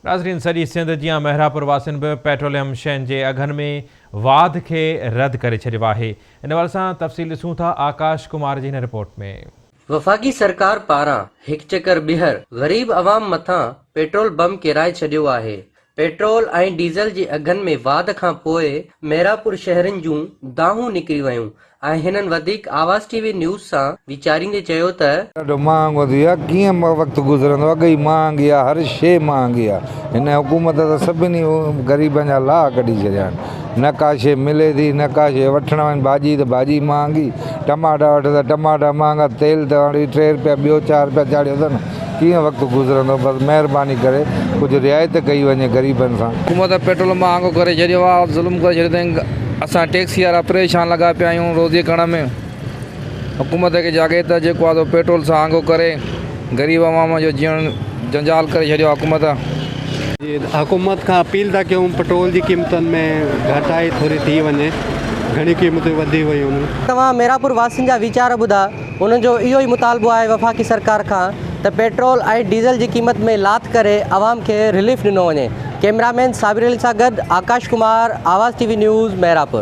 ناظرين سڄي سنڌ جيان مهراپور واسين به پيٽروليم شين جي اگهن ۾ واڌ کي رد ڪري ڇڏيو آهي. ان حوالي سان تفصيل ڏسون ٿا آڪاش ڪمار جي هن رپورٽ ۾. وفاقي سرڪار پاران هڪ چڪر ٻيهر غريب عوام مٿان پيٽرول بم ڪيرائي ڇڏيو آهي. پيٽرول ۽ ڊيزل جي اگهن ۾ واڌ کان پوء مهراپور شهرين جون دانهون نڪري ويون ۽ هنن وڌيڪ آواز ٽي وي نيوز سان ويچاريندي چيو ته. ڏاڍو مهانگو ٿي ويو آهي ڪيئن وقت گذرندو اڳ ئي مهانگي آهي هر شيء مهانگي آهي هن حڪومت ته سڀني غريبن جا لاهه ڪڍي ڇڏيا آهن نه ڪا شيء ملي ٿي نه ڪا شيء وٺڻ وڃ ڀاڄي ته ڀاڄي مهانگي ٽماٽا وٺ ته ٽماٽا مهانگا تيل ته هاڻي ٽي رپيا ٻيو چار رپيا چاڙهيو اٿن ڪيئن وقت گذرندو بس مهرباني ڪري ڪجهه رعايت ڪئي وڃي غريبن سان. حڪومت پيٽرول مهانگو ڪري ڇڏيو آ ظلم ڪري ڇڏيو اٿائين اسان ٽيڪسي وارا پريشان لڳا پيا آهيون روزي ڪرڻ ۾ حڪومت کي جاڳي ته جيڪو آ سو پيٽرول سهانگو ڪري غريب عوام جو جيئڻ جنجال ڪري ڇڏيو آ حڪومت. جي حڪومت کان اپيل ٿا ڪيون پٽرول جي قيمتن ۾ گهٽائي ٿوري ٿي وڃي گهڻي قيمتون وڌي ويون آهن. توهان ميراپور واسين جا ويچار ٻڌا انهن جو اهو ئي مطالبو آهي وفاقي سرڪار کان ته پيٽرول ۽ ڊيزل جي قيمت ۾ لاٿ ڪري عوام کي رليف ڏنو وڃي. ڪئميرا مين صابر علي سان گڏ Akash Kumar, Awaz T V news, Mehrapur.